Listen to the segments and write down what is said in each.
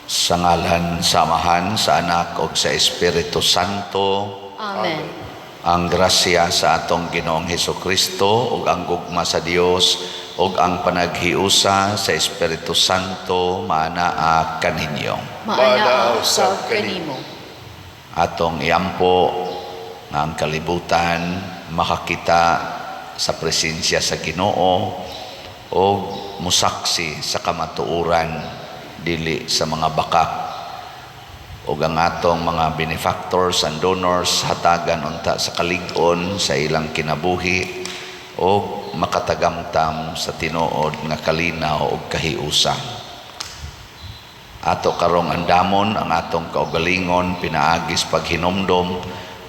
Sa ngalan sa Amahan, sa Anak ug sa Espiritu Santo. Amen. Ang grasya sa atong Ginoong Hesus Kristo ug ang gugma sa Dios ug ang panaghiusa sa Espiritu Santo maanaa kaninyo. Maanaa usab kanimo. Atong iampo nga ang kalibutan makakita sa presensya sa Ginoo ug musaksi sa kamatuoran, dili sa mga bakak, ug ang atong mga benefactors and donors hatagan unta sa kalig-on sa ilang kinabuhi ug makatagamtam sa tinuod nga kalinaw ug kahiusa. Ato karong andamon ang atong kaugalingon pinaagi sa paghinumdom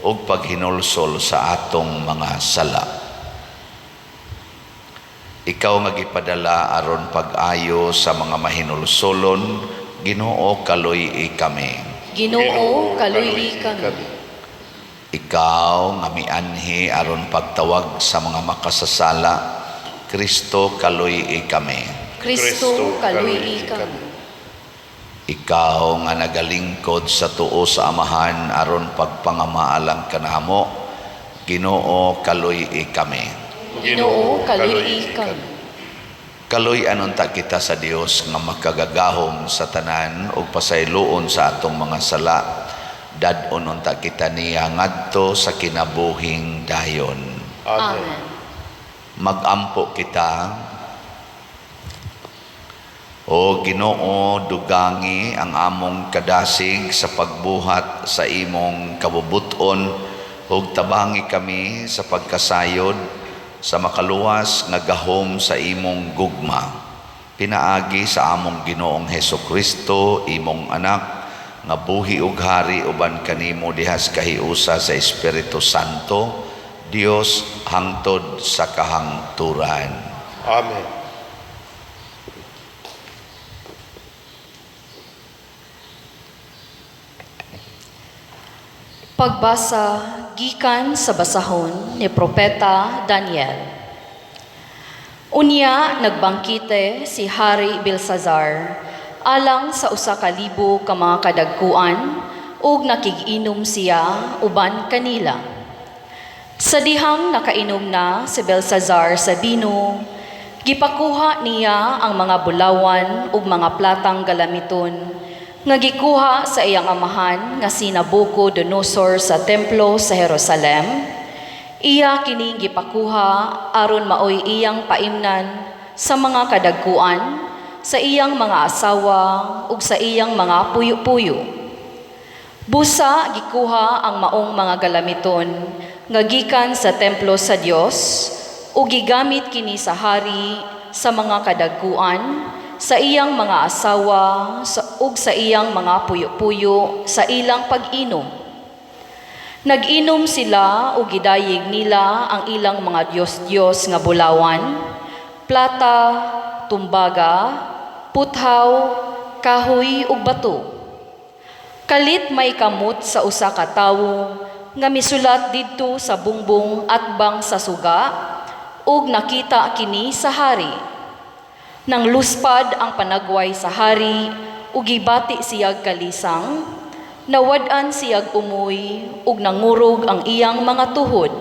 ug paghinulsol sa atong mga sala. Ikaw nga gipadala aron pag-ayo sa mga mahinulsolon, Ginoo, kaluy-i kami. Ginoo, kaluy-i kami. Ikaw nga mianhi aron pagtawag sa mga makasasala, Kristo, kaluy-i kami. Kristo, kaluy-i kami. Ikaw nga nagalingkod sa tuo sa Amahan aron pagpangamaalang kanamo, Ginoo, kaluy-i kami. Ginoo, kaluy-i kami. Kaluy-an unta kita sa Dios nga makagagahom sa tanan ug pasayloon sa atong mga sala. Dad-on unta kita niya ngadto sa kinabuhing dayon. Amen. Magampo kita. O Ginoo, dugangi ang among kadasig sa pagbuhat sa imong kabubuton ug tabangi kami sa pagkasayod sa makaluwas nga gahom sa imong gugma. Pinaagi sa among Ginoong Heso Kristo, imong anak, nga buhi ug hari uban kanimo dihas kahiusa sa Espiritu Santo, Dios hangtod sa kahangturan. Amen. Pagbasa gikan sa basahon ni Propeta Daniel. Unya nagbangkite si Hari Belsazar alang sa 1,000 ka mga kadagkuan ug nakig-inom siya uban kanila. Sa dihang nakainom na si Belsazar sa bino, gipakuha niya ang mga bulawan ug mga platang galamiton nga gikuha sa iyang amahan nga si Nabucodonosor sa templo sa Jerusalem. Iya kining gipakuha aron maoy iyang paimnan sa mga kadagkuan, sa iyang mga asawa ug sa iyang mga puyo-puyo. Busa gikuha ang maong mga galamiton nga gikan sa templo sa Dios ug gigamit kini sa hari, sa mga kadagkuan, sa iyang mga asawa ug sa iyang mga puyo-puyo sa ilang pag-inom. Nag-inom sila ug gidayeg nila ang ilang mga Diyos-Diyos nga bulawan, plata, tumbaga, puthaw, kahoy ug bato. Kalit may kamot sa usa ka tawo nga misulat didto sa bungbong atbang sa suga ug nakita kini sa hari. Nang luspad ang panagway sa hari ug gibati siyag kalisang, nawad-an siyag umoy ug nangurog ang iyang mga tuhod.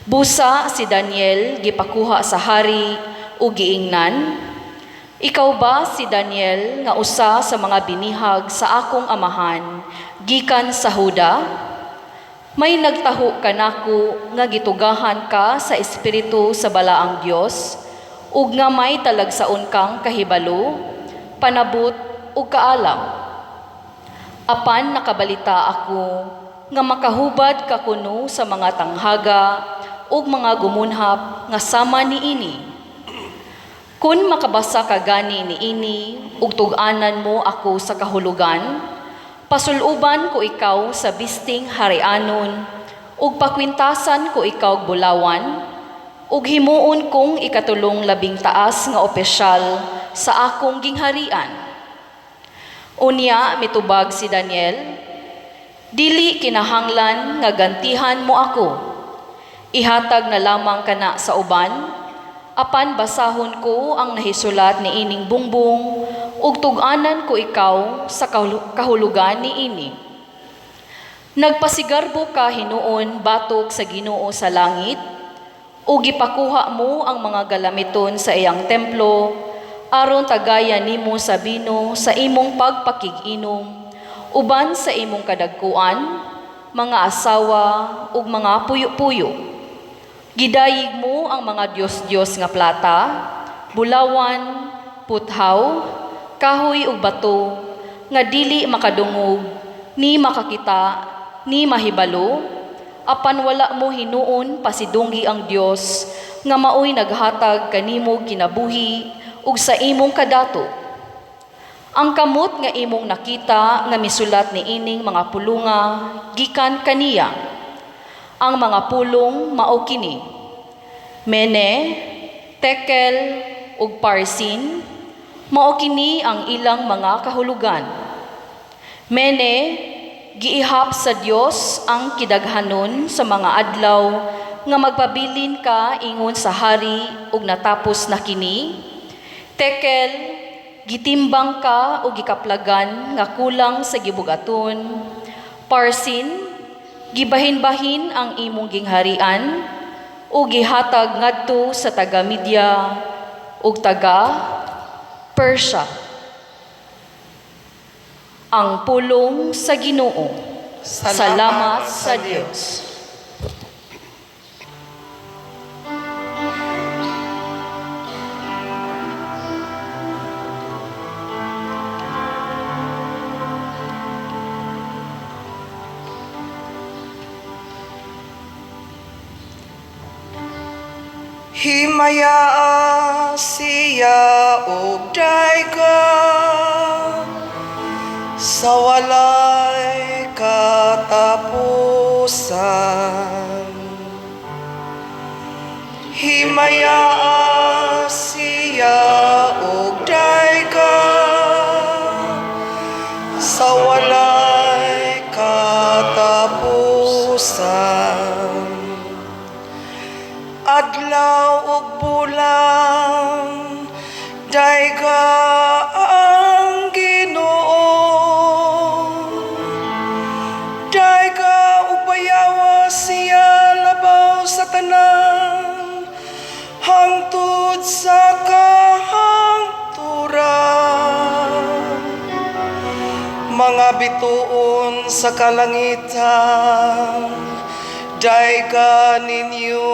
Busa si Daniel gipakuha sa hari ug giingnan, "Ikaw ba si Daniel nga usa sa mga binihag sa akong amahan gikan sa Huda? May nagtaho kanako nga gitugahan ka sa espiritu sa balaang Dios ug nga may talagsaon kang kahibalo, panabot ug kaalam. Apan nakabalita ako nga makahubad ka kuno sa mga tanghaga ug mga gumunhap nga sama niini. Kun makabasa ka gani niini ug tug-anan mo ako sa kahulugan, pasuluban ko ikaw sa bisting harianon ug pakwintasan ko ikaw bulawan ug himuon kong ikatulong labing taas nga opisyal sa akong gingharian." Unya mitubag si Daniel, "Dili kinahanglan nga gantihan mo ako. Ihatag na lamang kana sa uban, apan basahon ko ang nahisulat ni ining bungbong ug tug-anan ko ikaw sa kahulugan niini. Nagpasigarbo ka hinuon batok sa Ginoo sa langit, ug gipakuha mo ang mga galamiton sa iyang templo, aron tagayan nimo sa bino sa imong pagpakig-inom, uban sa imong kadagkuan, mga asawa ug mga puyo-puyo. Gidayig mo ang mga dios-dios nga plata, bulawan, puthaw, kahoy ug bato, nga dili makadungog, ni makakita, ni mahibalo, apan wala mo hinuon pasidunggi ang Dios nga maoy naghatag kanimo kinabuhi ug sa imong kadato. Ang kamot nga imong nakita nga misulat niining mga pulunga gikan kaniya. Ang mga pulong mao kini: Mene, Tekel ug Parsin, mao kini ang ilang mga kahulugan. Mene, giihap sa Dios ang kidaghanon sa mga adlaw nga magpabilin ka ingon sa hari ug natapos na kini. Tekel, gitimbang ka ug gikaplagan nga kulang sa gibugaton. Parsin, gibahin-bahin ang imong gingharian ug gihatag ngadto sa taga Media ug taga Persia. Ang pulong sa Ginoo. Salamat sa Dios. Himayaa siya og dayga sa walay katapusan. Himayaa siya og dayga sa walay katapusan. Adlaw ug bulan, dayga ang Ginoo. Dayga ug bayawa siya labaw sa tanan, hangtod sa kahangturan. Mga bituon sa kalangitan, dayga ninyo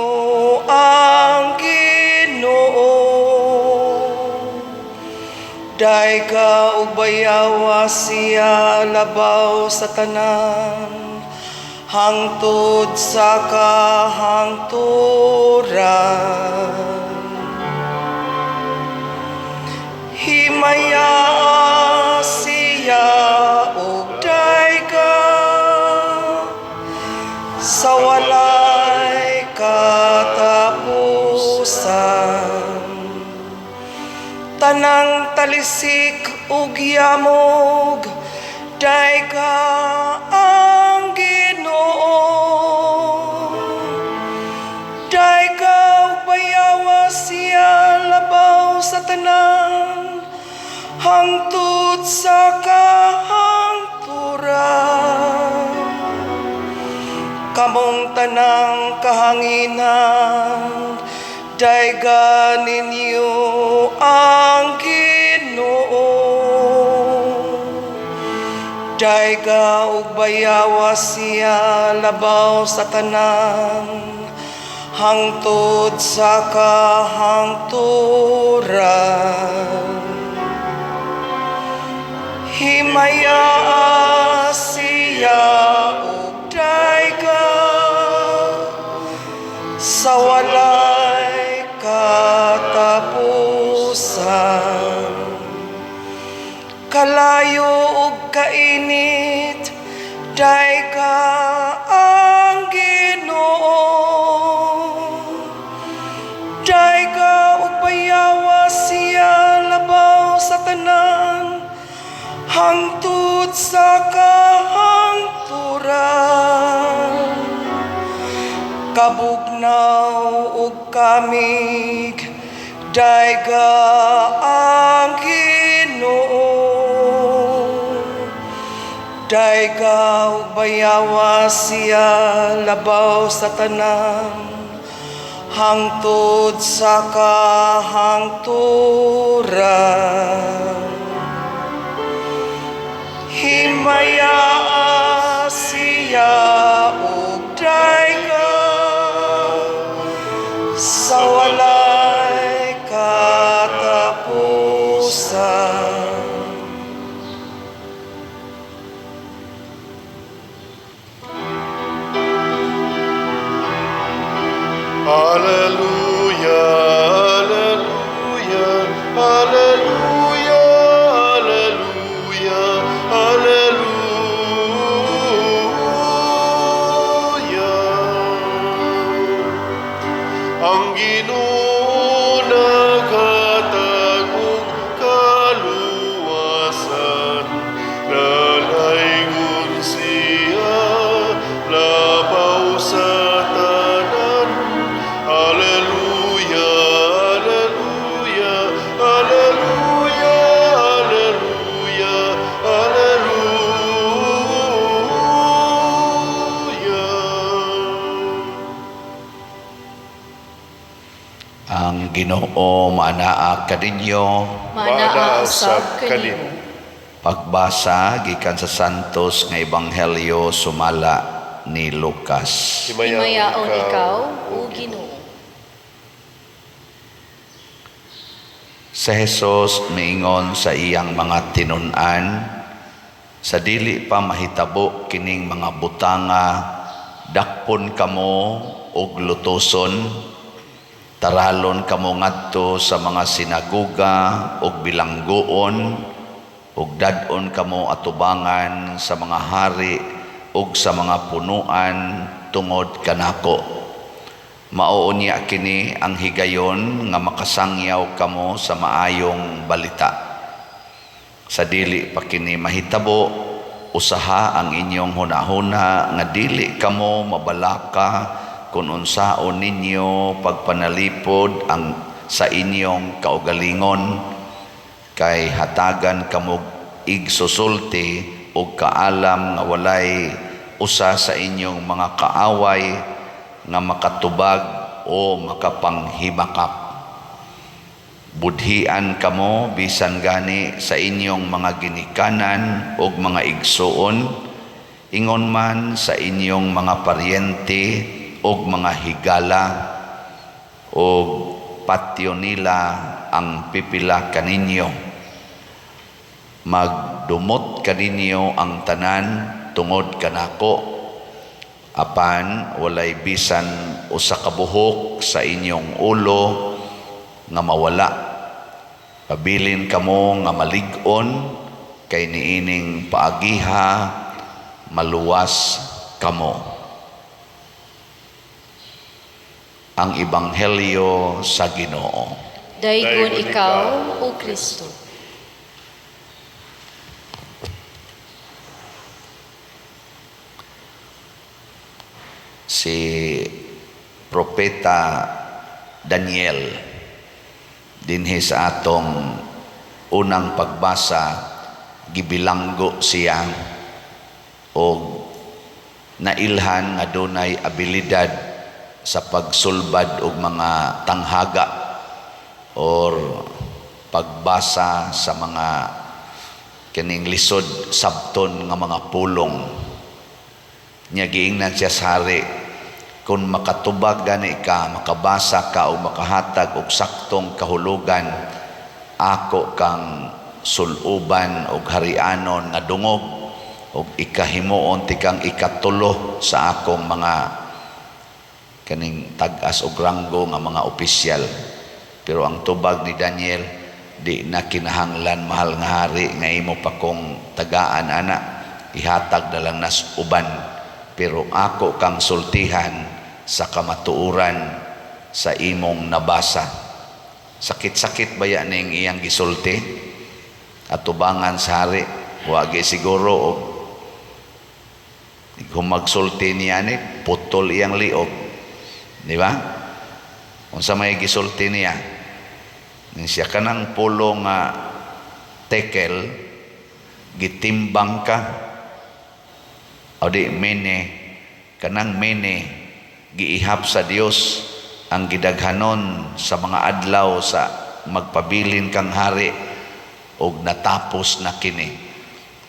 ang Ginoo. Dayga ug bayawa siya labaw sa tanan, hangtod sa kahangturan. Himayaa siya ug dayga sa walay katapusan. Tanang talisik ug yamog, dayga ang Ginoo. Dayga ug bayawa siya labaw sa tanan, hangtod sa kahangturan. Kamong tanang kahanginan, dayga ninyo ang Ginoo. Dayga ug bayawa siya labaw sa tanan, hangtod sa kahangturan. Himayaa siya ug dayga sa walay katapusan. Kalayo ug kainit, dayga ang Ginoo. Dayga ug bayawa siya labaw sa tanan, hangtod sa kahangturan. Kabugnaw ug kamig, dayga ang Ginoo. Dayga ug bayawa siya labaw sa tanan hangtod sa kahangturan. Himayaa siya ug dayga sa walay katapusan. Alleluia, alleluia, alleluia, alleluia, alleluia. Ang Ginoo naghatag og kaluwasan, Lalaygon siya labaw sa tanan. Alleluia, alleluia, alleluia, alleluia, alleluia. Ang Ginoo maanaa kaninyo. Maanaa usab kanimo. Pagbasa gikan sa Santos nga Ebanghelyo sumala ni Lucas. Himayaon ikaw, o Ginoo. Sa Jesus miingon sa iyang mga tinun-an, sa dili pa mahitabo kining mga butanga, dakpon kamo og lutoson, taralon kamo ngadto sa mga sinagoga og bilanggoon, ug dad-on kamo atubangan sa mga hari ug sa mga punuan tungod kanako. Mao unya kini ang higayon nga makasangyaw kamo sa maayong balita. Sa dili pa kini mahitabo, usaha ang inyong hunahuna nga dili kamo mabalaka kung unsaon ninyo pagpanalipod ang sa inyong kaugalingon, kay hatagan kamo igsusulti og kaalam nga walay usa sa inyong mga kaaway nga makatubag o makapanghimakak. Budhian kamo bisan gani sa inyong mga ginikanan og mga igsuon, ingon man sa inyong mga paryente og mga higala, og patyo nila ang pipila kaninyo. Magdumot kaninyo ang tanan tungod kanako, apan walay bisan usa ka buhok sa inyong ulo nga mawala. Pabilin kamo nga malig-on, kay niining paagiha maluwas kamo. Ang Ebanghelyo sa Ginoo. Daygon ikaw, o Kristo. Si Propeta Daniel dinhi sa atong unang pagbasa, gibilanggo siya og nailhan nga dunay abilidad sa pagsulbad og mga tanghaga or pagbasa sa mga kining lisod sabton nga mga pulong. Nya giingnan siya sa hari, kung makatubag gani ka, makabasa ka o makahatag og saktong kahulugan, ako kang suluban og harianon nga dungog og ikahimuon tikang ikatulo sa akong mga kaning tag-as og ranggo nga mga opisyal. Pero ang tubag ni Daniel, di na kinahanglan, mahal nga hari, nga imo pa kong tagaan ana, ihatag na lang nas uban. Pero ako kang sultihan sa kamatuoran sa imong nabasa. Sakit-sakit baya ning iyang gisulti atubangan sa hari? Wagi siguro og kung magsulti niya ni putol iyang liog, di ba? Unsa may gisulti niya? Ning siya kanang pulo nga tekel, gitimbang ka. O di mene, kanang mene giihap sa Dios ang gidaghanon sa mga adlaw sa magpabilin kang hari og natapos na kini.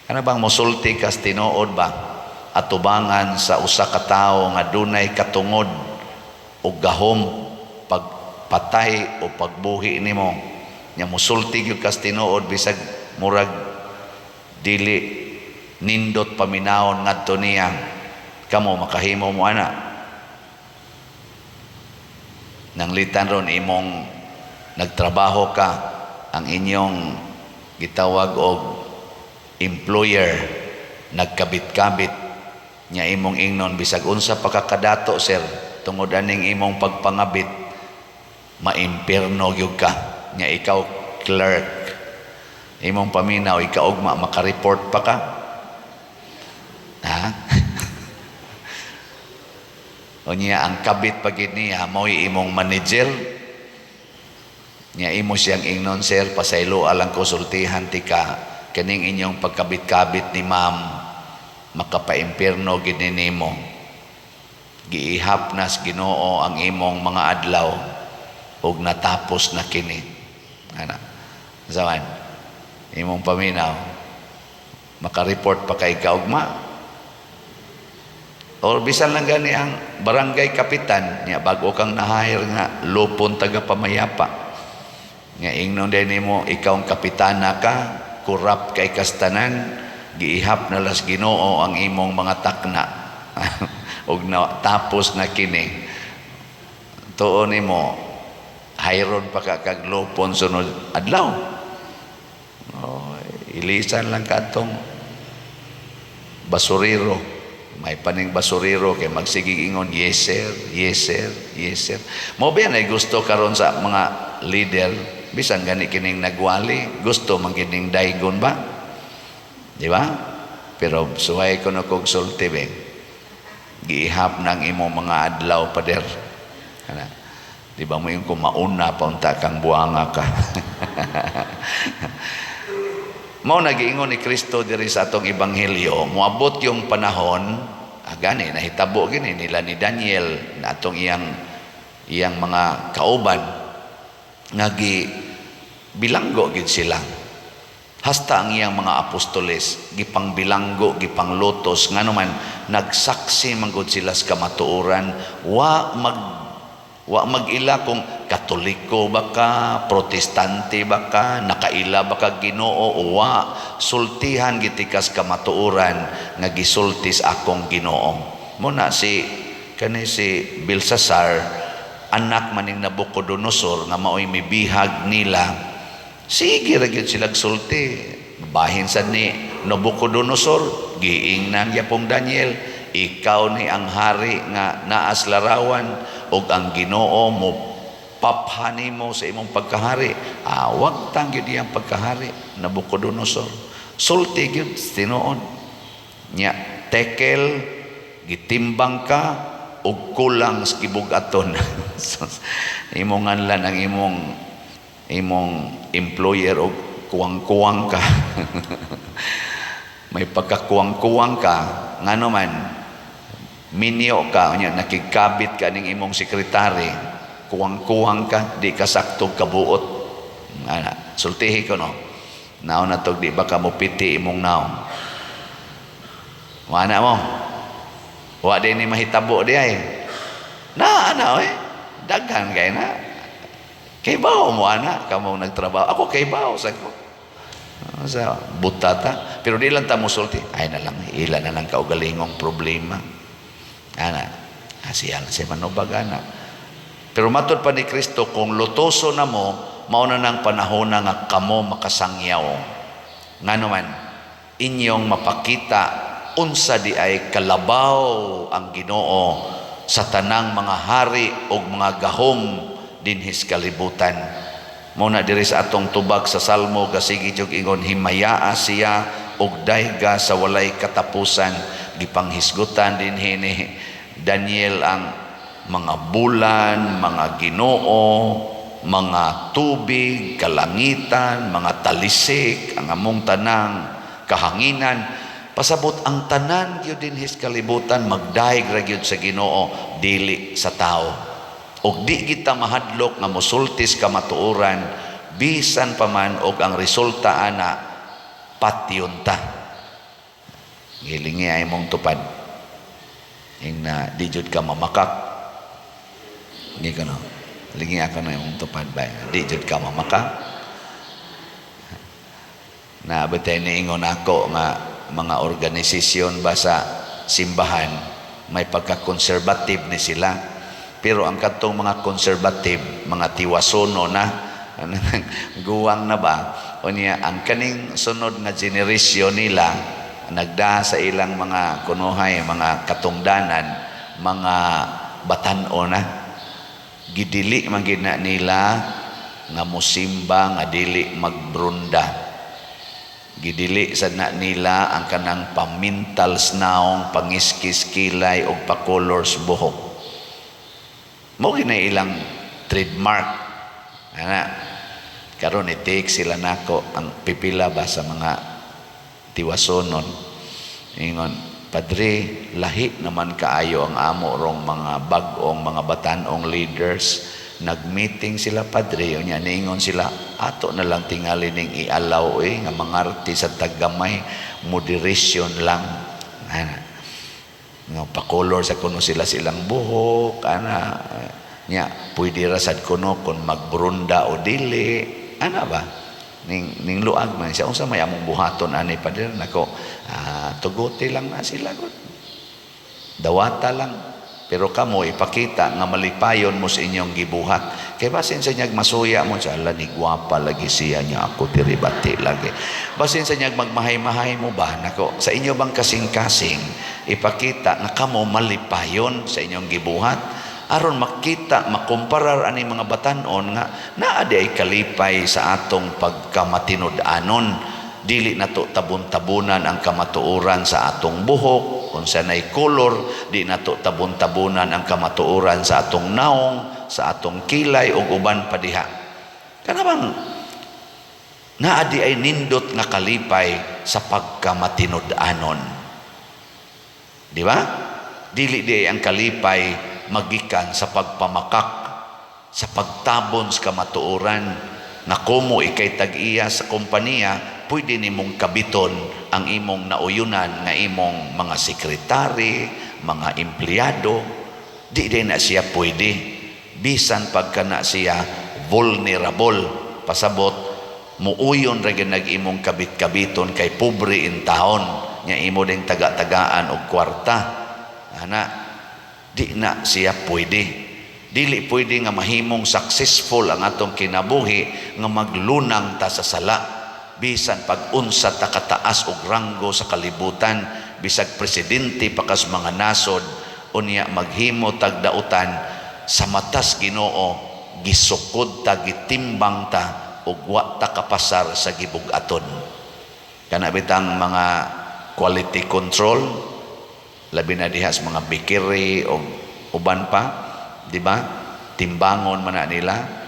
Kana bang mosulti kas tinuod ba atubangan sa usa ka tawo nga dunay katungod og gahom pagpatay o pagbuhi nimo, nya mosulti gyud kas tinuod bisag murag dili nindot paminawon ngadto niya? Kamo, makahimo mo ana? Nanglitan ron imong nagtrabaho ka, ang inyong gitawag og employer nagkabit-kabit nya, imong ingnon, "Bisag unsa pa ka kadato, sir, tungod aning imong pagpangabit, maimpierno gyud ka." Nya ikaw clerk, imong paminaw ikaugma, maka-report pa ka, ha? O niya ang kabit pa gid niya mao'y imong manager niya, imo siyang ingnon, "Sir, pasaylo alang ko, sultihan tika, kaning inyong pagkabit-kabit ni ma'am makapaimpierno gid nimo. Giihap nas Ginoo ang imong mga adlaw ug natapos na kini." Ana saman imong paminaw, maka-report pa kay kaugma? Or bisan lang gani ang barangay kapitan niya, bago kang na-hire nga lupon taga pamayapa nga ingnon din nimo, "Ikaw ang kapitana ka, kurap kay kastanan, giihap na las Ginoo ang imong mga takna ug na, tapos na kini." Tuo nimo, hayron pa ka kag lupon sunod adlaw? Oh, ilisan lang kadtong basurero. May paning basurero kay magsigig ingon, "Yes sir, yes sir, yes sir." Mo ba ay gusto karon sa mga leader, bisan gani kining nagwali, gusto man kining daygon ba, di ba? Pero suway ko na kog sulti be, giihap ng imong mga adlaw, pader. Ana, di ba mo yung kumauna pa unta kang buanga ka? Mao nagiingon ni Kristo diri sa atong ebanghelyo, moabot yung panahon, gani nahitabo gini nila ni Daniel na atong iyang iyang mga kauban nga gi bilanggo gid sila. Hasta ang iyang mga apostoles gipangbilanggo, gipanglutos, ngano man nagsaksi man gud sila sa kamatuoran. Wa mag-ila kung Katoliko ba ka, Protestante ba ka, nakaila ba ka Ginoo o wa, sultihan gitikas kamatuoran nga gisultis akong Ginoo. Muna si kani si Belsasar, anak maning Nabucodonosor nga maoy mibihag nila. Sige ra gyud sila sulti. Bahin sad ni Nabucodonosor, giingnan gyapong Daniel, "Ikaw ni ang hari nga naas larawan ug ang Ginoo mo papha nimo sa imong pagkahari." Awag tang gyud iyang pagkahari, Nabucodonosor. Sulti gyud tinuod. Nya tekel, gitimbang ka og kulang sa gibug-aton. Imong nganlan ang imong imong employer og kuwang-kuwang ka. May pagkakuwang-kuwang ka, ngano man minyo ka, unya nakigkabit ka ning imong sekretary, kuwang-kuwang ka, di ka sakto kabuot. Ana, sultihi ko no. Naon na tog di ba ka mopiti imong naong. Wala mo. Wa din ni mahitabo di ay. Na ana oy. Daghan kay na. Kay bawo mo ana kamo nagtrabaho. Ako kay bawo sa ko. Sa butata. Pero di lang ta mosulti. Ay na lang, ila na lang kaugalingong problema. Ana, siya lang si manubag ana. Pero matod pa ni Kristo, kung lutoso na mo, mao na nang panahon na nga kamo makasangyaw. Ngano man, inyong mapakita unsa di ay kalabaw ang Ginoo sa tanang mga hari ug mga gahom dinhis kalibutan. Mao na diri sa atong tubag sa Salmo gasigi jug ingon, "Himayaa siya ug dayga sa walay katapusan." Gipanghisgutan dinhi ni Daniel ang mga bulan, mga Ginoo, mga tubig, kalangitan, mga talisik, ang among tanang kahanginan. Pasabot ang tanan gyud dinhi sa kalibutan magdayeg ra gyud sa Ginoo, dili sa tao. Og di kita mahadlok nga mosulti sa kamatuoran bisan pa man og ang resulta ana patyon ta. Gilingi ay mong tupad. Ing na di jud ka mamakak. Hindi ka no. Lingi ako na imong tupad ba. Di jud ka mamakak. Na bitay niingon ako nga mga organisasyon ba sa simbahan may pagka-conservative ni sila. Pero ang katong mga conservative, mga tiwasono na, guwang na ba? Unya, ang kaning sunod nga generasyon nila, nagda sa ilang mga kunuhay, mga katungdanan, mga batan-o na, gidili man gid na nila nga musimba nga dili magbrunda. Gidili sad na nila ang kanang pamintal naong, pangiskis kilay og pakolors buhok. Mao gina ilang trademark. Ana, karon i-take sila nako ang pipila ba sa mga tiwasonon. Ingon, "Padre, lahi naman kaayo ang amo rong mga bag-ong mga batan-ong leaders. Nag-meeting sila, Padre, unya niingon sila, ato na lang tingali ning i-allow eh, nga mangarte sa taggamay, moderation lang." Ana. Nga pakolor sa kuno sila silang buhok, ana. Nya, pwede ra sad kuno kung magbrunda o dili, ana ba? Ning luag man siya, "Unsa may among buhaton ani, Padre?" "Nako, tuguti lang na sila gud. Dawata lang. Pero kamo ipakita nga malipayon mo sa inyong gibuhat. Kay basin sa inyag masuya mo siya, ala ni gwapa lagi siya niya ako diri bati lagi. Basin sa inyag magmahay-mahay mo ba, nako, sa inyo bang kasing-kasing, ipakita nga kamo malipayon sa inyong gibuhat. Aron makita, makumparar ani mga batanon nga naa di ay kalipay sa atong pagkamatinud-anon. Dili nato tabon-tabunan ang kamatuoran sa atong buhok, unsa nay kolor, di nato tabon-tabunan ang kamatuoran sa atong naong, sa atong kilay ug uban pa diha. Kana bang naa di ay nindot nga kalipay sa pagkamatinud-anon. Di ba? Dili di ay ang kalipay magikan sa pagpamakak, sa pagtabon sa kamatuoran nga kumo ikay tag-iya sa kompanya, pwede nimong kabiton ang imong nauyunan nga imong mga sekretary, mga empleyado. Di din na siya pwede. Bisan pagka na siya vulnerable. Pasabot, muuyon ra gyud nag imong kabit-kabiton kay pobre in taon nya imo ding taga-tagaan og kwarta. Ana, di na siya pwede. Dili pwede nga mahimong successful ang atong kinabuhi nga maglunang ta sa sala. Bisan pag unsa ta kataas og ranggo sa kalibutan, bisag presidente pa kas mga nasod, unya maghimo tag dautan sa matas Ginoo, gisukod ta, gitimbang ta ug wa ta kapasar sa gibug-aton. Kana bitang mga quality control, labi na diha sa mga bakery o uban pa, di ba? Timbangon man na nila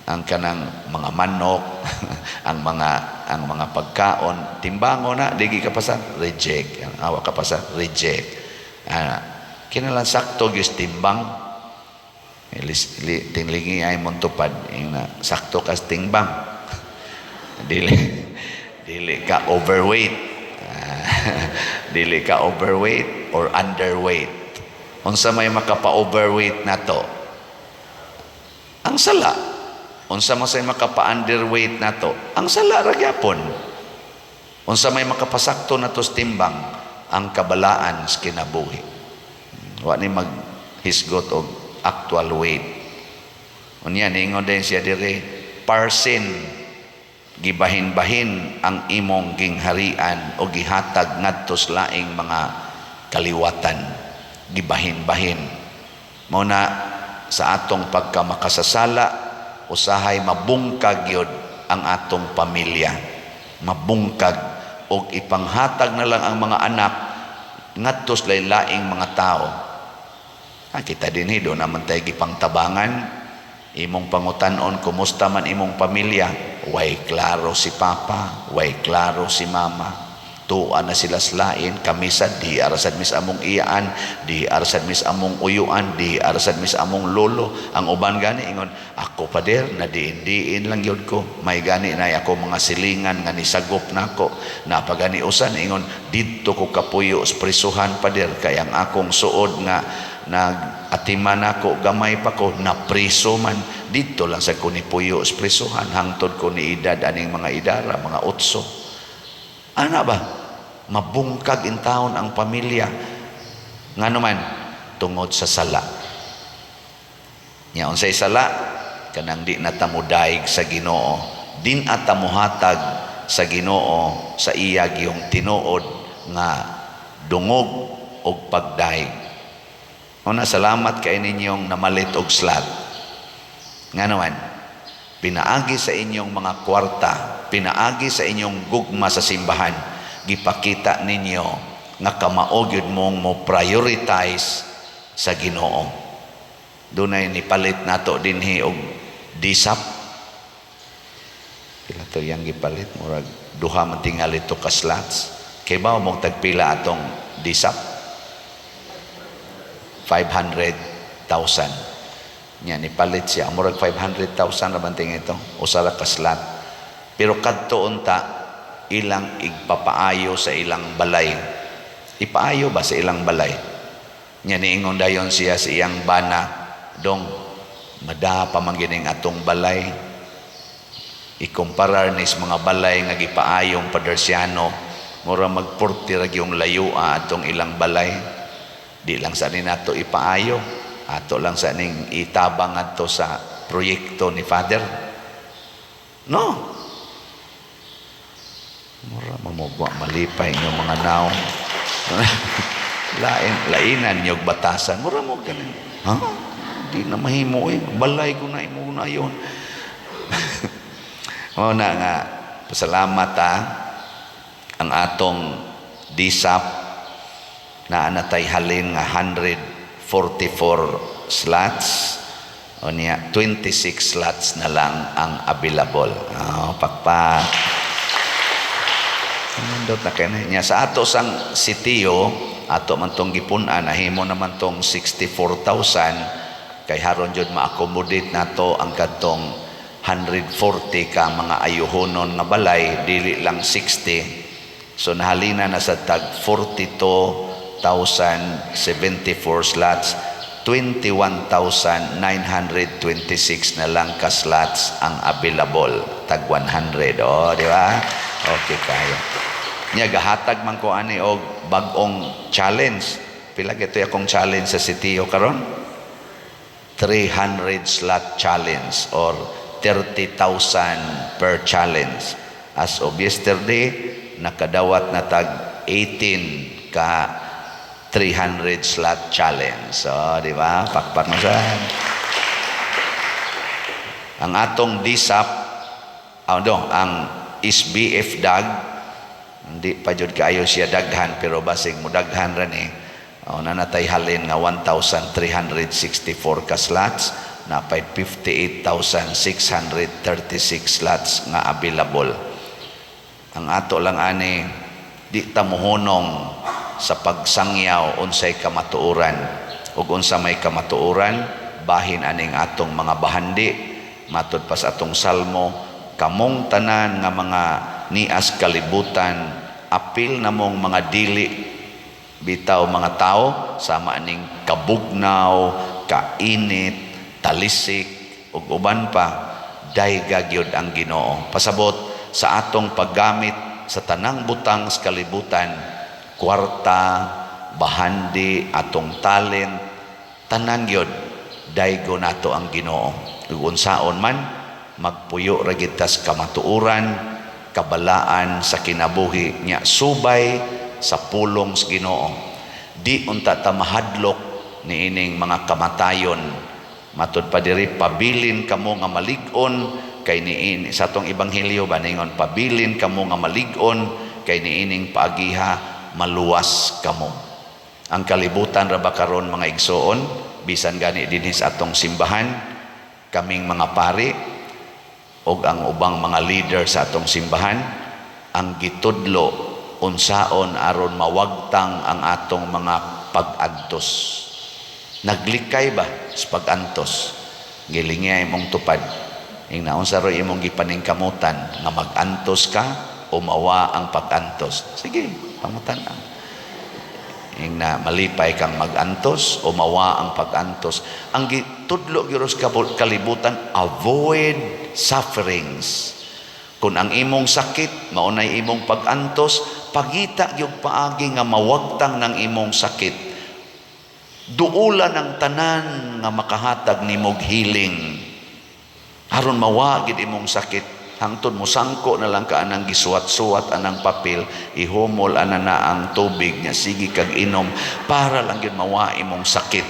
ang kanang mga manok, ang mga pagkaon, timbangon na, di ka pasar, reject. Ang awa ka pasar, reject. Ah, kinalan sakto gyud timbang. Tinglingi ay mong tupad, ing na, sakto kas timbang. Dili dili ka overweight. Ah, dili ka overweight or underweight. Unsa may makapa-overweight nato? Ang sala. Unsa man say makapa-underweight nato? Ang sala ra gyapon. Unsa may makapasakto nato sa timbang? Ang kabalaan sa kinabuhi. Wa ni maghisgot og actual weight. Unya niingon din siya diri, parsin gibahin-bahin ang imong gingharian o gihatag ngadto sa laing mga kaliwatan, gibahin-bahin. Mao na sa atong pagkamakasasala, usahay mabungkag gyud ang atong pamilya, mabungkag og ipanghatag na lang ang mga anak ngadto sa laing mga tao. Ah, kita dinhi do naman tayo gipangtabangan. Imong pangutan-on, kumusta man imong pamilya? Way klaro si papa, way klaro si mama. Tuan na sila slain, kami sad di arasad mis among iyaan, di arasad mis among uyuan, di arasad mis among lolo. Ang uban gani ingon, "Ako, pader, na diin-diin lang gyud ko. May gani na ako mga silingan nga nisagop nako." Napagani usan ingon, "Didto ko kapuyo sa prisuhan, pader, kay ang akong suod nga nag-atiman ako, gamay pa ko, napriso man. Didto lang sa ko nipuyo sa prisuhan hangtod ko ni edad aning mga idara, mga 8." Ana ba? Mabungkag in taon ang pamilya. Ngano man? Tungod sa sala. Nya unsay sala? Kanang di na ta modaig sa Ginoo. Di na ta mohatag sa Ginoo sa iya giyong tinuod nga dungog og pagdaig. Una, salamat kay ninyong namalit og slot. Ngano man? Pinaagi sa inyong mga kwarta, pinaagi sa inyong gugma sa simbahan, gipakita ninyo nga kamao gyud mong mo prioritize sa Ginoo. Dunay nipalit nato dinhi og disap. Pila to yang gipalit? Murag duha man tingali to ka slots. Kay ba mo tagpila atong disap? 500,000. Nya nipalit siya. Murag 500,000 ra man tingali ito. Usa ra ka slot. Pero kadto unta ilang igpapaayo sa ilang balay. Ipaayo ba sa ilang balay? Nya niingon dayon siya sa iyang bana, "Dong, mada pa man gining atong balay. Ikumparar ni sa mga balay nga gipaayong Padersiano, mura magpurti ra gyung layoa atong ilang balay. Di lang sa ni nato ipaayo, ato lang sa ning itabang adto sa proyekto ni Father." No. Mura mamugwa malipay inyong mga naong. Lain, lainan niyog batasan. Mura mo ganin. Ha? Di na mahimo eh. Balay ko na imo na yon. O na nga, pasalamat ha. Ang atong disap na natay halin nga 144 slots. O niya, 26 slots na lang ang available. Oh, pakpak. Nindot na kaya niya. Sa ato sang sitio, ato man tong gipun-an, nahimo naman tong 64,000 kay haron jud ma-accommodate nato ang kadtong 140 ka mga ayuhonon nga balay, dili lang 60. So nahalina na sa tag 42,074 slots, 21,926 na lang ka slots ang available, tag 100. Oh, di ba? Okay kayo. Nya gahatag man ko ani og bag-ong challenge. Pila gito akong challenge sa sitio karon? 300 slot challenge or 30,000 per challenge. As of yesterday, nakadawat na tag 18 ka 300 slot challenge. So, di ba? Pakpak mo sa. Ang atong DSAP, ano, ang SBF DAG, hindi pa jud kaayo siya daghan pero basig mo daghan ra ni. Oh, nanatay halin nga 1,364 ka slots, napay 58,636 slots nga available. Ang ato lang ani, di ta mohunong sa pagsangyaw unsay kamatuoran ug unsa may kamatuoran bahin aning atong mga bahandi. Matud pa sa atong salmo, "Kamong tanan nga mga nias kalibutan, apil namong mga dili bitaw mga tao, sama aning kabugnaw, kainit, talisik ug uban pa, dayga gyud ang Ginoo." Pasabot sa atong paggamit sa tanang butang sa kalibutan, kwarta, bahandi, atong talent, tanan gyud, daygo nato ang Ginoo. Ug unsaon man, magpuyo ra gyud tas kamatuoran, kabalaan sa kinabuhi nya subay sa pulong sa Ginoo. Di unta ta mahadlok niining mga kamatayon. Matud pa diri, "Pabilin kamo nga malig-on kay niini," sa atong ebanghelyo ba, ningon, "Pabilin kamo nga malig-on kay niining paagiha maluwas kamo." Ang kalibutan ra ba karon, mga igsoon, bisan gani dinhi sa atong simbahan, kaming mga pari og ang ubang mga leader sa atong simbahan, ang gitudlo unsaon aron mawagtang ang atong mga pag-antos. Naglikay ba sa pag-antos? Gilingi imong tupad. Ingna, unsa ro imong gipaningkamutan, nga mag-antos ka o mawa ang pag-antos? Sige, pangutan ang. Ingna, malipay kang mag-antos o mawa ang pag-antos? Ang gitudlo gyud sa kalibutan, avoid sufferings. Kung ang imong sakit mao nay imong pag-antos, pangita gyud paagi nga mawagtang ng imong sakit. Duula ng tanan nga makahatag nimog healing aron mawa gid imong sakit, hangtod mo sangko na lang ka anang gisuwat-suwat anang papel, ihumol ana na ang tubig nya, sige kag inom para lang gyud mawa imong sakit,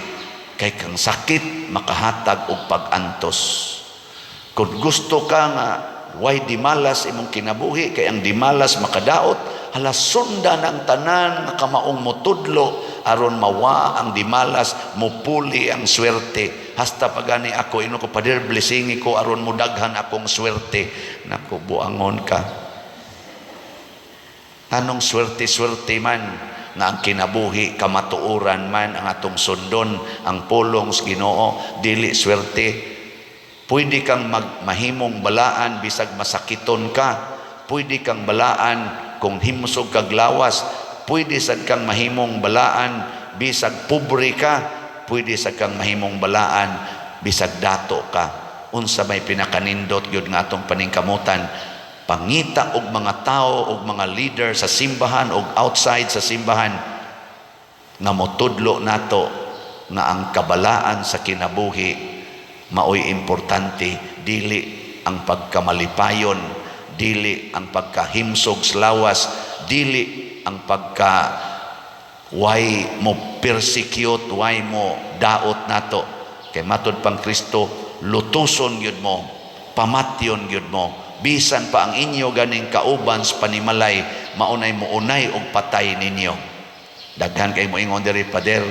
kay kang sakit makahatag og pag-antos. Kung gusto ka nga way dimalas imong kinabuhi, kay ang dimalas makadaot, hala, sundan ang tanan nga kamaong motudlo aron mawa ang dimalas, mupuli ang swerte. Hasta pagani ako ino ko, "Pader, blessingi ko aron mudaghan akong swerte." Nako, buangon ka. Anong swerte-swerte man nga ang kinabuhi kamatuoran man ang atong sundon, ang pulong sa Ginoo, dili swerte. Pwede kang mahimong balaan bisag masakiton ka. Pwede kang balaan kung himsog kag lawas. Pwede sad kang mahimong balaan bisag pobre ka. Pwede sad kang mahimong balaan bisag dato ka. Unsa may pinakanindot gyud nga atong paningkamutan? Pangita og mga tao og mga leader sa simbahan og outside sa simbahan nga motudlo nato nga ang kabalaan sa kinabuhi maoy importante, dili ang pagkamalipayon, dili ang pagkahimsog sa lawas, dili ang pagka way mo persecute, way mo daot nato. Kay matod pang Kristo, lutuson gyud mo, pamatyon gyud mo, bisan pa ang inyo ganing kauban sa panimalay maunay mounay og patay ninyo. Daghan kay moingon diri, "Pader,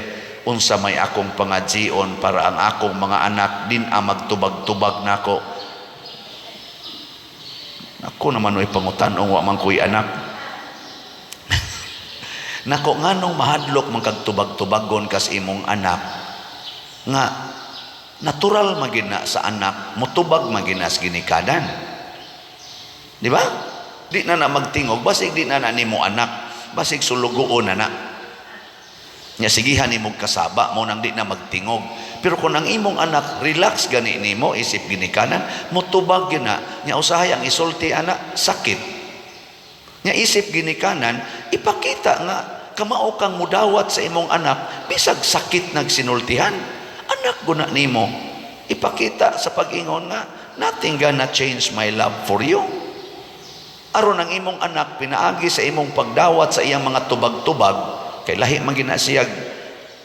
unsa may akong pangajion para ang akong mga anak din a magtubag-tubag nako?" Ako naman oy pangutan-ong, wa man ko'y anak. Nako, nganong mahadlok man kag tubag-tubagon kas imong anak, nga natural magina sa anak mutubag magina sa ginikanan, di ba? Di na na magtingog, basig di na na nimo anak, basig sulugoon na na nya, sigihan nimo kasaba mo nang di na magtingog. Pero kung ang imong anak relax gani nimo isip ginikanan, mutubag gyud na nya. Usahay ang isulti ana, sakit nya. Isip ginikanan, ipakita nga kamao kang mudawat sa imong anak bisag sakit nagsinultihan. Anak guna nimo. Ipakita sa pag-ingon nga nothing gonna change my love for you, aron ang imong anak, pinaagi sa imong pagdawat sa iyang mga tubag-tubag, kay lahi man gina siya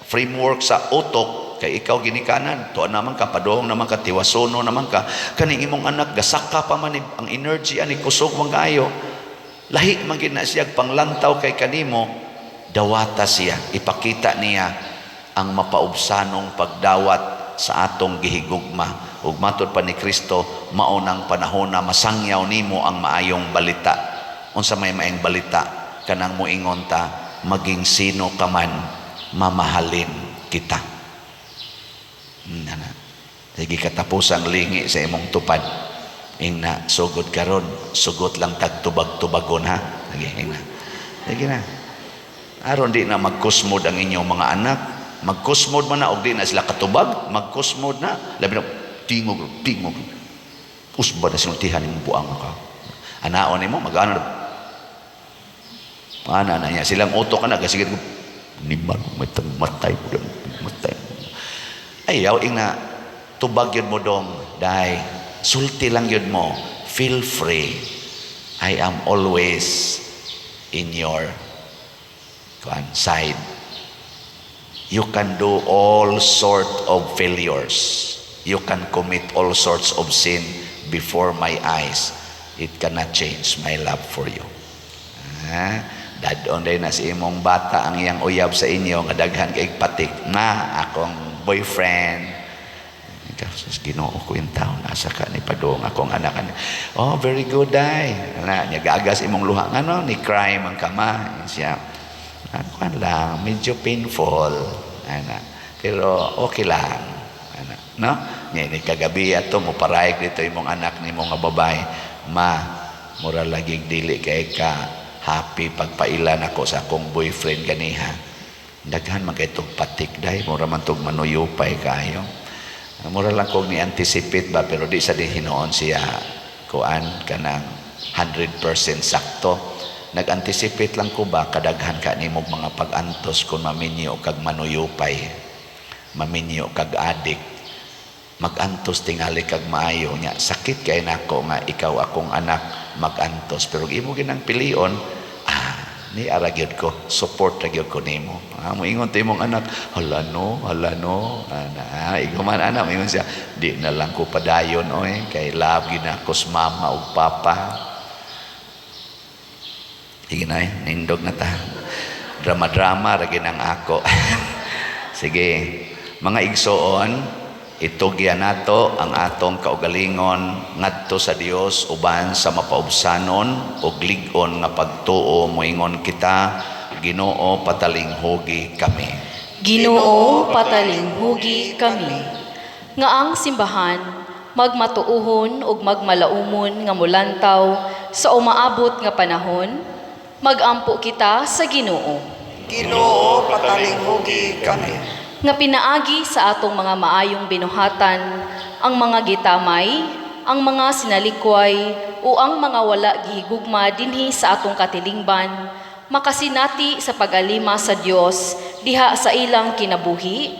framework sa utok, kay ikaw ginikanan tuwa naman ka, padong naman ka, tiwasono naman ka. Kaning imong anak gasaka pa man ang energy ani, kusog man kaayo, lahi man gina siya panglantaw kay kanimo. Dawata siya, ipakita niya ang mapaubsanong pagdawat sa atong gihigugma. Ug matod pa ni Kristo, mao nang panahon na masangyaw nimo ang maayong balita. Unsa may maayong balita? Kanang moingon ta, maging sino ka man, mamahalin kita. Ana. Sige, katapusang lingi sa imong tupad. Ingna, sugod karon, sugot lang tagtubag-tubagon ha. Sige, ingna. Sige na. Aron di na magkusmod ang inyong mga anak. Magkusmod man na og di na sila katubag, magkusmod na. Labi na tingog, tingog. Usba na sinultihan imong buang ka. Anaon nimo magana. Ana na niya silang utok ka na kasi niman may matay mo, matay. Ayaw ingna, tubag yun mo dong, dai sulti lang yun mo. Feel free. I am always in your kuan side. You can do all sort of failures. You can commit all sorts of sin before my eyes. It cannot change my love for you. Ah, dadon day na si imong bata ang iyang uyab sa inyo nga daghan kay patik na akong boyfriend. Sus, Ginoo ko intawon, asa ka ni padung akong anak ani. "Oh, very good day." Ana nya gagas imong luha ngano ni cry man ka, ma. Siya. Ah, kuan lang, medyo painful. Ana. Pero okay lang. Ana, no? Nya ni kagabi ato mo parayag dito imong anak nimo nga babae. "Ma, mura lagi dili kay ka happy pagpaila nako sa akong boyfriend ganiha. Daghan man kay tog patik day, mura man tog manuyupay kayo." Mura lang kog ni anticipate ba, pero di sa di hinuon siya kuan kanang 100% sakto. Nag-anticipate lang ko ba kadaghan ka nimo mga pag-antos kung maminyo kag manuyupay, maminyo kag adik, magantos tingali kag maayo nya. Sakit kay nako nga ikaw akong anak magantos, pero imo ginang pilion, ah, ni ara gyud ko, support ra gyud ko nimo. Ah, moingon to imong anak, "Hala no, hala no." Ana, ikaw man ana, moingon siya, "Di na lang ko padayon oy, kay love gyud nako sa mama ug papa." Sige na, nindog na ta. Drama-drama ra gyud ang ako. Sige, mga igsoon, itugyan nato ang atong kaugalingon ngadto sa Dios uban sa mapaubsanon ug lig-on nga pagtuo. Moingon kita, Ginoo, patalinghugi kami. Ginoo, patalinghugi kami. Nga ang simbahan magmatuohon ug magmalaumon nga molantaw sa umaabot nga panahon, magampo kita sa Ginoo. Ginoo, patalinghugi kami. Nga pinaagi sa atong mga maayong binuhatan, ang mga gitamay, ang mga sinalikway, o ang mga wala gihigugma dinhi sa atong katilingban, makasinati sa pag-alima sa Dios diha sa ilang kinabuhi,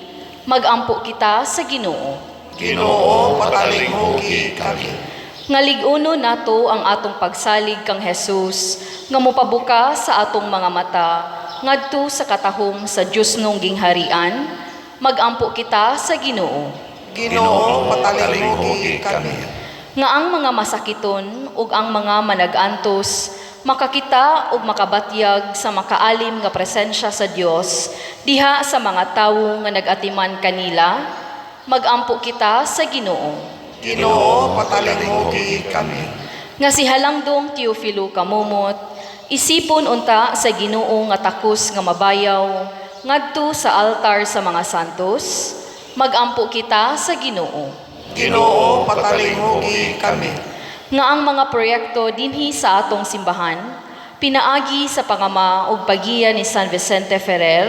magampo kita sa Ginoo. Ginoo, patalinghugi kami. Nga lig-uno nato ang atong pagsalig kang Jesus nga mopabuka sa atong mga mata ngadto sa katahom sa Dios nung gingharian, magampo kita sa Ginoo. Ginoo, patalinghugi kami. Nga ang mga masakiton ug ang mga manag-antos makakita ug makabatyag sa makaalim nga presensya sa Dios diha sa mga tawo nga nag-atiman kanila, magampo kita sa Ginoo. Ginoo, patalinghugi kami. Nga si Halangdong Teofilo Camomot isipon unta sa Ginoo nga takos nga mabayaw ngadto sa altar sa mga santos, magampo kita sa Ginoo. Ginoo, patalinghugi kami. Nga ang mga proyekto dinhi sa atong simbahan pinaagi sa pangama ug pagiya ni San Vicente Ferrer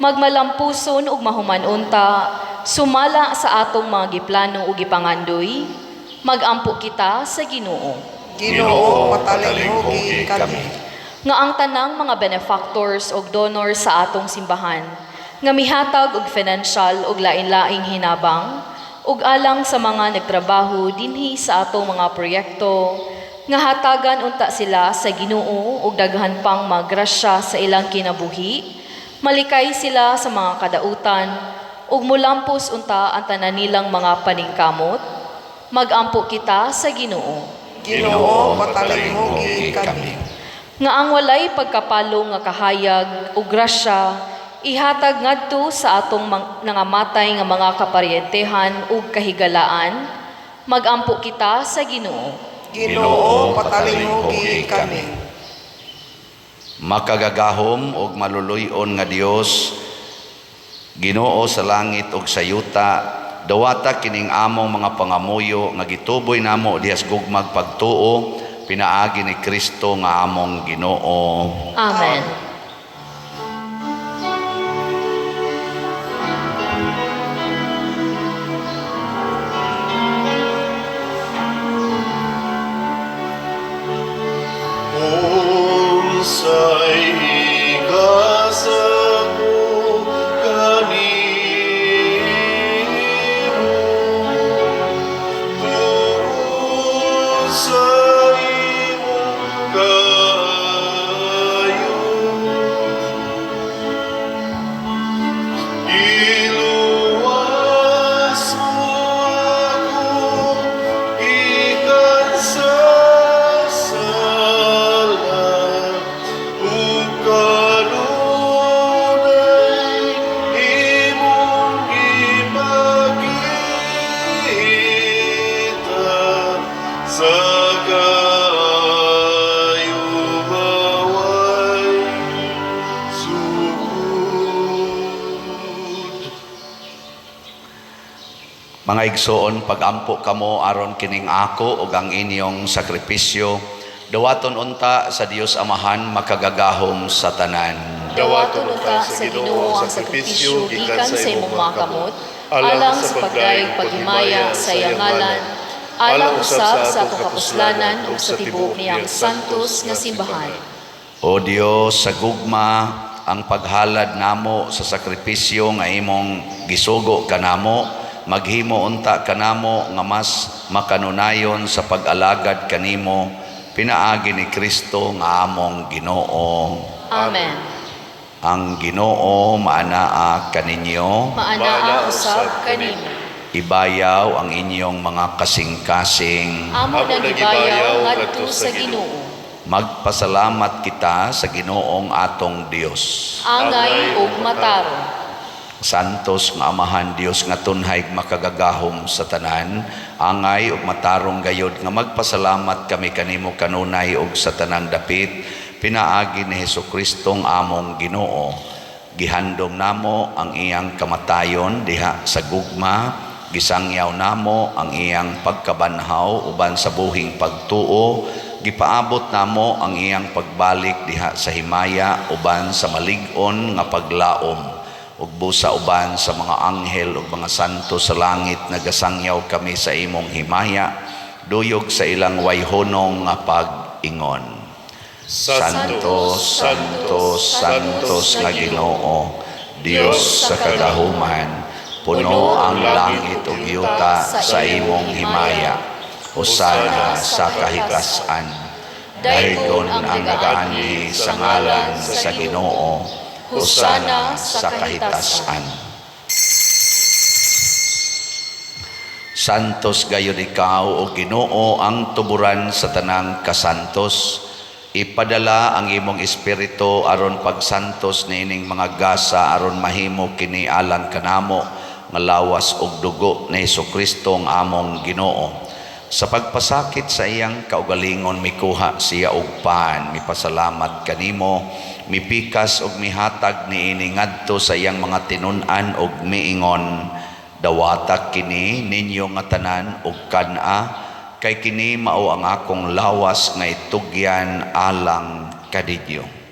magmalampuson ug mahuman unta sumala sa atong mga giplano ug gipangandoy, magampo kita sa Ginoo. Ginoo, patalinghugi kami. Nga ang tanang mga benefactors ug donors sa atong simbahan nga mihatag og financial ug lain-laing hinabang ug alang sa mga nagtrabaho dinhi sa atong mga proyekto, nga hatagan unta sila sa Ginoo og daghan pang mga grasya sa ilang kinabuhi, malikay sila sa mga kadautan ug mulampos unta ang tanan nilang mga paningkamot, magampo kita sa Ginoo. Ginoo, patalinghugi kami. Nga ang walay pagkapalo nga kahayag ug grasya ihatag ngadto sa atong nangamatay nga mga kaparyentehan ug kahigalaan, magampo kita sa Ginoo. Ginoo, patalinghugi kami. Makagagahom ug maluluy-on nga Dios, Ginoo sa langit ug sa yuta, dawata kining among mga pangamuyo nga gituboy namo diha sa gugmag pagtuo pinaagi ni Kristo nga among Ginoo. Amen. Unsay ikasako kanimo tungod sa imong kaayo? Iluwas mo ako gikan sa sala ug Mga igsoon, pagampo kamo aron kining ako ug ang inyong sakripisyo dawaton unta sa Dios Amahan makagagahom sa tanan. Dawaton unta sa Ginoo ang sakripisyo gikan sa imong mga kamot, alang sa pagdayeg paghimaya sa iyang ngalan, alang usab sa atong kapuslanan ug sa tibuok niyang santos nga simbahan. O Dios, sa gugma ang paghalad namo sa sakripisyo nga imong gisugo kanamo, maghimo unta kanamo nga mas makanunayon sa pag-alagad kanimo pinaagi ni Kristo nga among Ginoo. Amen. Ang Ginoo maanaa kaninyo. Maanaa usab kanimo. Ibayaw ang inyong mga kasing-kasing. Amo nang gibayaw ngadto sa Ginoo. Magpasalamat kita sa Ginoong atong Dios. Angay ug matarong. Santos nga Amahan Dios nga tunhay makagagahom sa tanan, angay ug matarong gayod nga magpasalamat kami kanimo kanunay ug sa tanang dapit pinaagi ni Hesukristo among Ginoo. Gihandom namo ang iyang kamatayon diha sa gugma, gisangyaw namo ang iyang pagkabanhaw uban sa buhing pagtuo, gipaabot namo ang iyang pagbalik diha sa himaya uban sa malig-on nga paglaom. Ug busa uban sa mga anghel ug mga santo sa langit nagasangyaw kami sa imong himaya, duyog sa ilang wayhonong nga pag-ingon. Santo, Santo, Santos nga Ginoo, Dios sa kagahuman, puno ang langit ug yuta sa imong himaya. Hosana sa kahitasan. Daygon ang nagaanhi sa ngalan sa Ginoo. Hosana sa kahitasan. Santos gayud ikaw o Ginoo ang tuburan sa tanang kasantos. Ipadala ang imong espiritu aron pagsantos niining mga gasa aron mahimo kini alang kanamo nga lawas ug dugo ni Hesukristo ang among Ginoo. Sa pagpasakit sa iyang kaugalingon mikuha siya og pan, mipasalamat kanimo, mipikas ug mihatag niini ngadto sa iyang mga tinun-an ug miingon, dawata kini ninyo nga tanan ug kan-a, kay kini mao ang akong lawas nga itugyan alang kaninyo.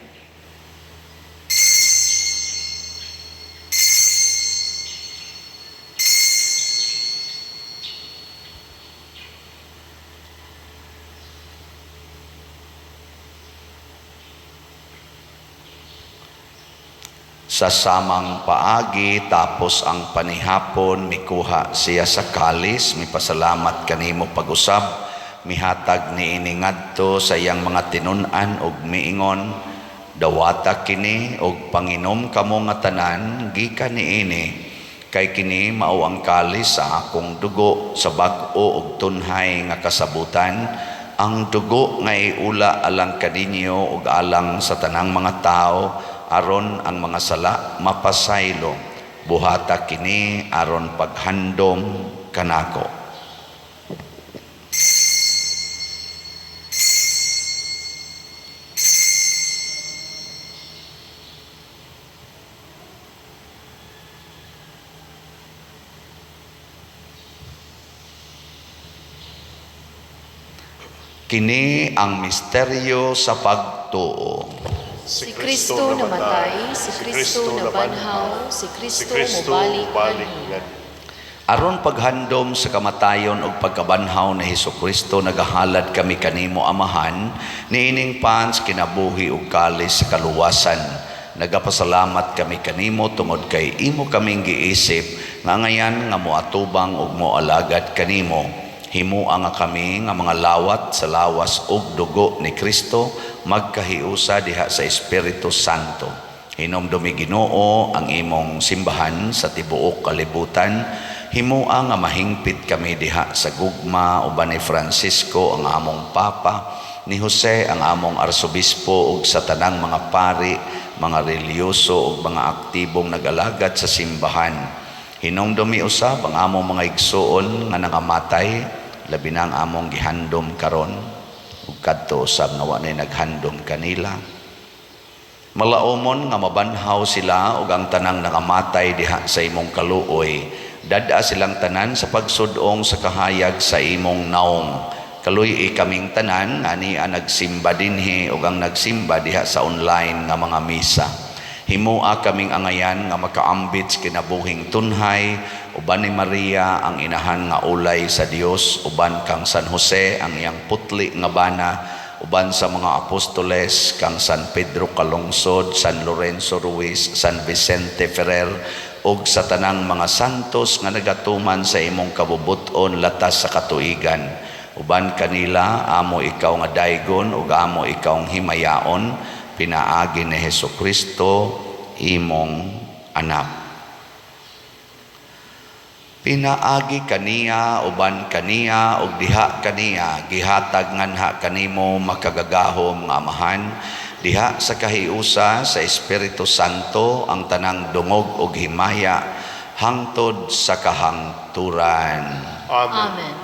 Sa samang paagi, tapos ang panihapon, mikuha siya sa kalis, mipasalamat kanimo pag-usab, mihatag niini ngadto sa iyang mga tinun-an ug miingon, dawata kini ug panginom kamo nga tanan gikan niini, kay kini mao ang kalis sa akong dugo sa bag-o ug tunhay nga kasabutan, ang dugo nga iula alang kaninyo ug alang sa tanang mga tao aron ang mga sala mapasaylo. Buhata kini aron paghandom kanako. Kini ang misteryo sa pagtuo. Si Kristo namatay, si Kristo nabanhaw, si Kristo mobalik nganhi. Aron paghandom sa kamatayon ug pagkabanhaw ni Hesukristo, nagahalad kami kanimo Amahan niining pans kinabuhi ug kalis sa kaluwasan. Nagapasalamat kami kanimo tungod kay imo kaming giisip nga ngayan nga moatubang ug moalagad kanimo. Himua nga kami nga mga lawat sa lawas ug dugo ni Kristo magkahiusa diha sa Espiritu Santo. Hinumdumi Ginoo ang imong simbahan sa tibuok kalibutan. Himua nga mahingpit kami diha sa gugma uban ni Francisco ang among Papa, ni Jose ang among Arsobispo ug sa tanang mga pari, mga relihiyoso ug mga aktibong nag-alagad sa simbahan. Hinumdumi usab ang among mga igsuon nga nangamatay, labi na ang among gihandom karon ug kadto usab nga wa nay naghandom kanila. Malaumon nga mabanhaw sila ug ang tanang nangamatay diha sa imong kaluoy, Dad-a silang tanan sa pagsudong sa kahayag sa imong naong. Kaluy-i kaming tanan nga ania nagsimba dinhi ug ang nagsimba diha sa online nga mga misa. Himua kaming angayan nga makaambit sa kinabuhing tunhay uban ni Maria ang inahan nga ulay sa Dios, uban kang San Jose ang iyang putli nga bana, uban sa mga apostoles kang San Pedro Calungsod, San Lorenzo Ruiz, San Vicente Ferrer ug sa tanang mga santos nga nagatuman sa imong kabubut-on latas sa katuigan. Uban kanila amo ikaw nga daygon ug amo ikaw himayaon pinaagi ni Hesukristo imong anak. Pinaagi kaniya, uban kaniya, ug diha kaniya, gihatag nganha kanimo makagagahom nga Amahan, diha sa kahiusa sa Espiritu Santo ang tanang dungog ug himaya hangtod sa kahangturan. Amen. Amen.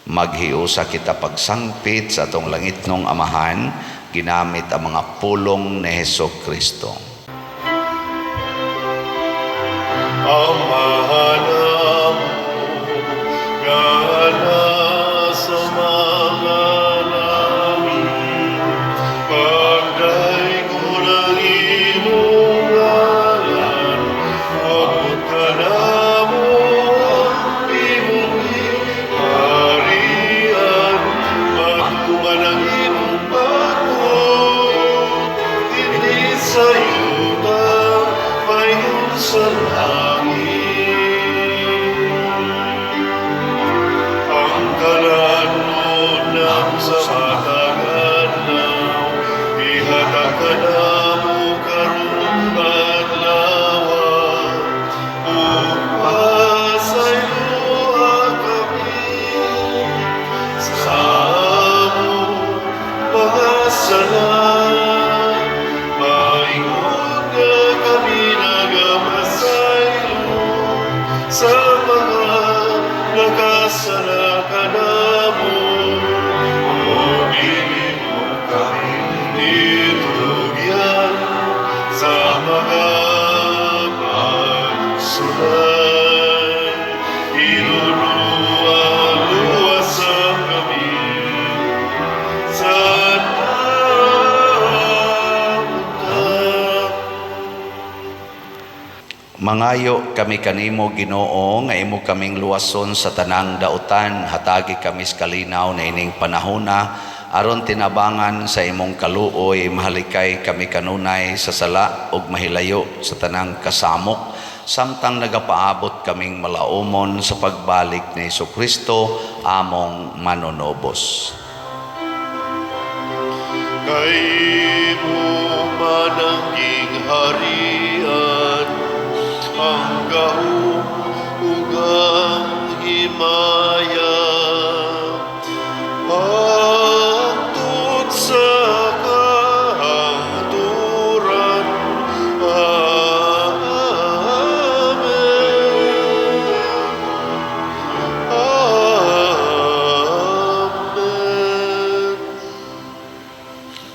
Maghiusa kita pagsangpit sa atong langitnong Amahan, ginamit ang mga pulong ni Heso Kristo. Amahan namo nga nasa mga langit, pagdaygon ang imong ngalan, moabot kanamo ang imong gingharian, matuman ang imong pagbuot, dinhi sa yuta, paingon sa langit. Ang kalanon namo sa matag adlaw, ihatag kanamo karong adlaw, ug pasayloa kami sa among mga sala, maingon nga kami nagapasaylo sa mga nakasala kanamo. Ug dili mo kami itugyan sa mga pagsulay. Hinunua, luwasa kami sa naunta. Mangayo kami kanimo, Ginoo, nga imo kaming luwason sa tanang dautan. Hatagi kami sa kalinaw na ining panahona aron tinabangan sa imong kaluoy mahalikay kami kanunay sa sala ug mahilayo sa tanang kasamok samtang nagapaabot kaming malaumon sa pagbalik ni Hesukristo among manunubos. Kay imo man ang gingharian, ang gahom ug ang himaya, hangtod sa kahangturan. Amen. Amen.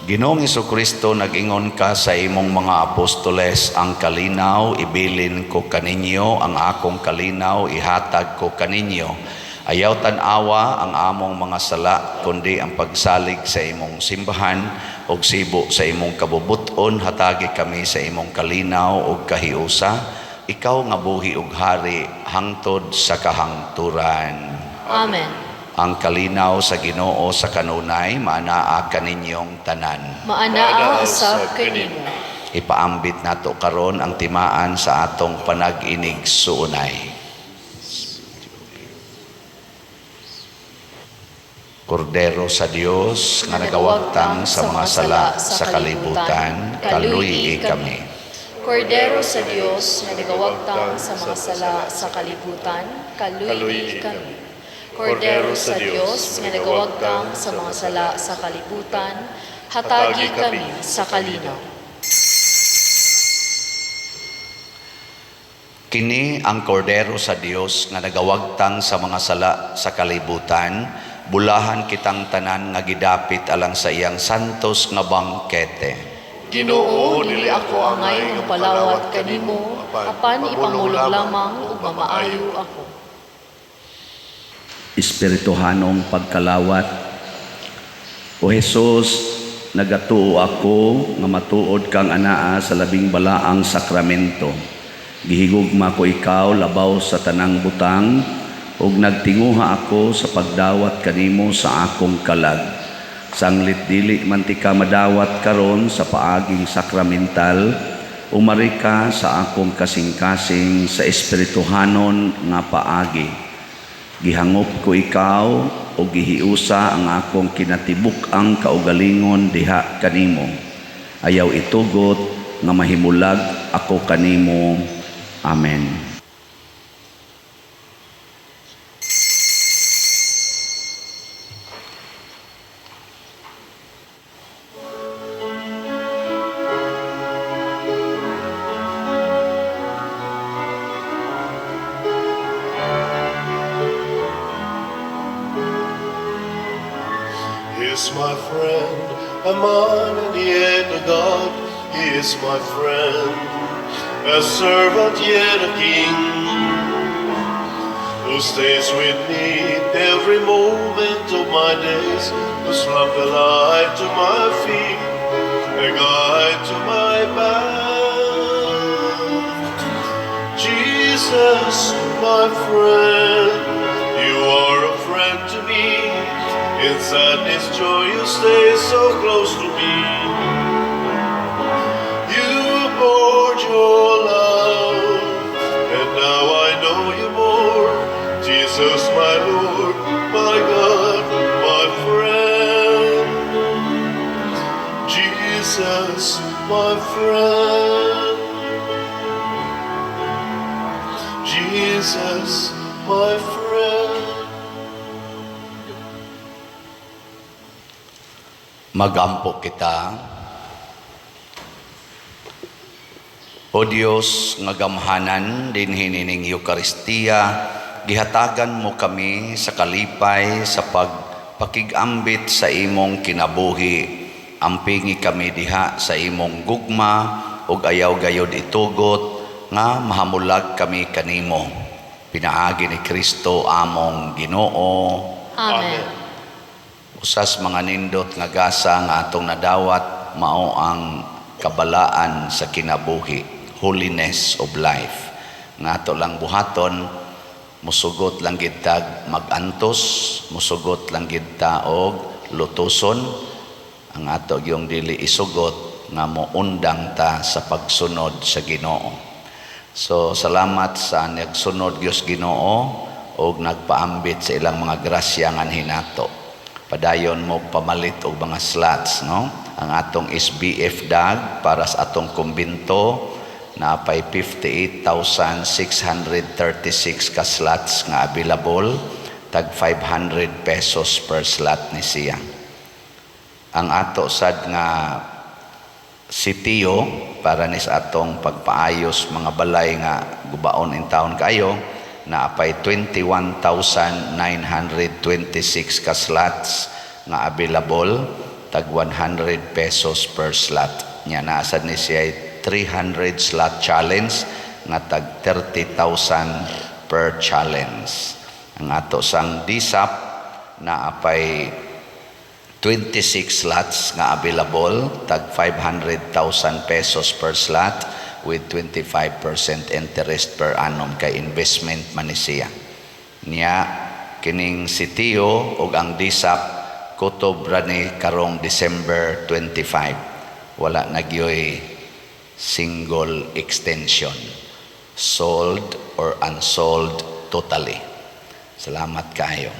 Ginoong Kristo, nag-ingon ka sa imong mga apostoles, "Ang kalinaw ibilin ko kaninyo, ang akong kalinaw ihatag ko kaninyo." Ayaw tan-awa ang among mga sala, kundi ang pagsalig sa imong simbahan ug sibo sa imong kabubuton, hatagi kami sa imong kalinaw ug kahiusa. Ikaw nga buhi ug hari hangtod sa kahangturan. Amen. Ang kalinaw sa Ginoo sa kanunay maanaa kaninyong tanan. Maanaa usab kanimo. Ipaambit nato karon ang timaan sa atong panag-inig-suunay. Kordero sa Dios nga nagawagtang sa mga sala sa kalibutan, kaluy-i kami. Kordero sa Dios nga nagawagtang sa mga sala sa kalibutan, kaluy-i kami. Kordero sa Dios nga nagawagtang sa mga sala sa kalibutan, hatagi kami sa kalinaw. Kini ang kordero sa Dios nga nagawagtang sa mga sala sa kalibutan, bulahan kitang tanan nga gidapit alang sa iyang santos nga bangkete. Ginoo, dili ako angay nga mopalawat kanimo, apan ipangulog lamang ug mamaayo ako. Espirituhanong pagkalawat. O Hesus, nagatuo ako nga matuod kang anaa sa labing balaang sakramento. Gihigugma ko ikaw labaw sa tanang butang ug nagtinguha ako sa pagdawat kanimo sa akong kalag. Sanglit dili man tika madawat karon sa paaging sakramental, umari ka sa akong kasing-kasing sa espirituhanon nga paagi. Gihangop ko ikaw o gihiusa ang akong kinatibuk-ang kaugalingon diha kanimo. Ayaw itugot nga mahimulag ako kanimo. Amen. He is my friend, a man and yet a God. He is my friend, a servant yet a king, who stays with me every moment of my days, whose love a light to my feet, a guide to my path. Jesus, my friend, you are a friend to me. In sadness, joy, you stay so close to me. You poured your love, and now I know you more. Jesus, my Lord, my God, my friend. Jesus, my friend. Jesus, my friend. Magampo kita. O Dios nga gamhanan dinhi nining Eukaristiya, gihatagan mo kami sa kalipay sa pagpakig-ambit sa imong kinabuhi. Ampingi kami diha sa imong gugma ug ayaw gayod itugot nga mahamulag kami kanimo. Pinaagi ni Kristo among Ginoo. Amen. Usas mga nindot nga gasa nga atong nadawat mao ang kabalaan sa kinabuhi, holiness of life. Nga ato lang buhaton, musugot lang gid tag magantos, musugot lang gid ta og lutuson. Ang ato gyung dili isugot nga moundang ta sa pagsunod sa Ginoo. So salamat sa nagsunod Dios Ginoo og nagpaambit sa ilang mga grasya nganhi nato. Padayon mo pamalit og mga slots, no? Ang atong SBF dag para sa atong kumbinto naapay 58,636 ka slots nga available, tag 500 pesos per slot ni siya. Ang ato sad nga sitio para ni sa atong pagpaayos mga balay nga gubaon in town kayo, naapay 21,926 ka slots nga available, tag 100 pesos per slot. Nya naasad ni siya 300 slot challenge nga tag 30,000 per challenge. Ang ato sang DSAP naapay 26 slots nga available, tag 500,000 pesos per slot with 25% interest per annum kay investment man ni siya. Niya kining sitio ug ang DSAP kutob ra ni karong December 25. Wala na gyoy single extension. Sold or unsold totally. Salamat kayo.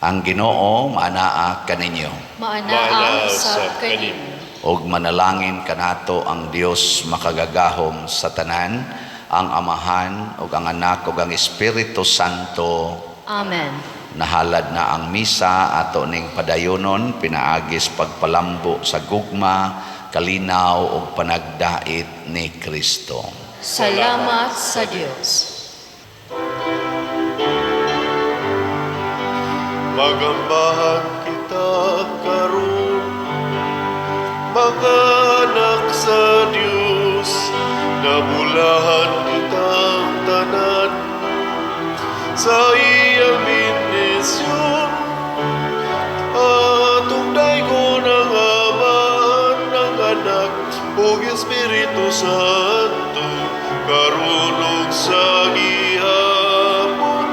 Ang Ginoo maanaa kaninyo. Maanaa usab kanimo. Og manalangin kanato ang Dios makagagahom sa tanan, ang Amahan ug ang Anak ug ang Espiritu Santo. Amen. Nahalad na ang misa ato ning padayonon pinaagis pagpalambo sa gugma, kalinaw ug panagdait ni Kristo. Salamat sa Dios. Magambahan kita karon, mga anak sa Dios, nabulahan kitang tanan. Sa iyang bendisyon, atong daygon ang Ama, ang Anak, ug Espiritu Santo, karon ug sa gihapon,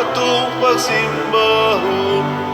atong pagsimbahon.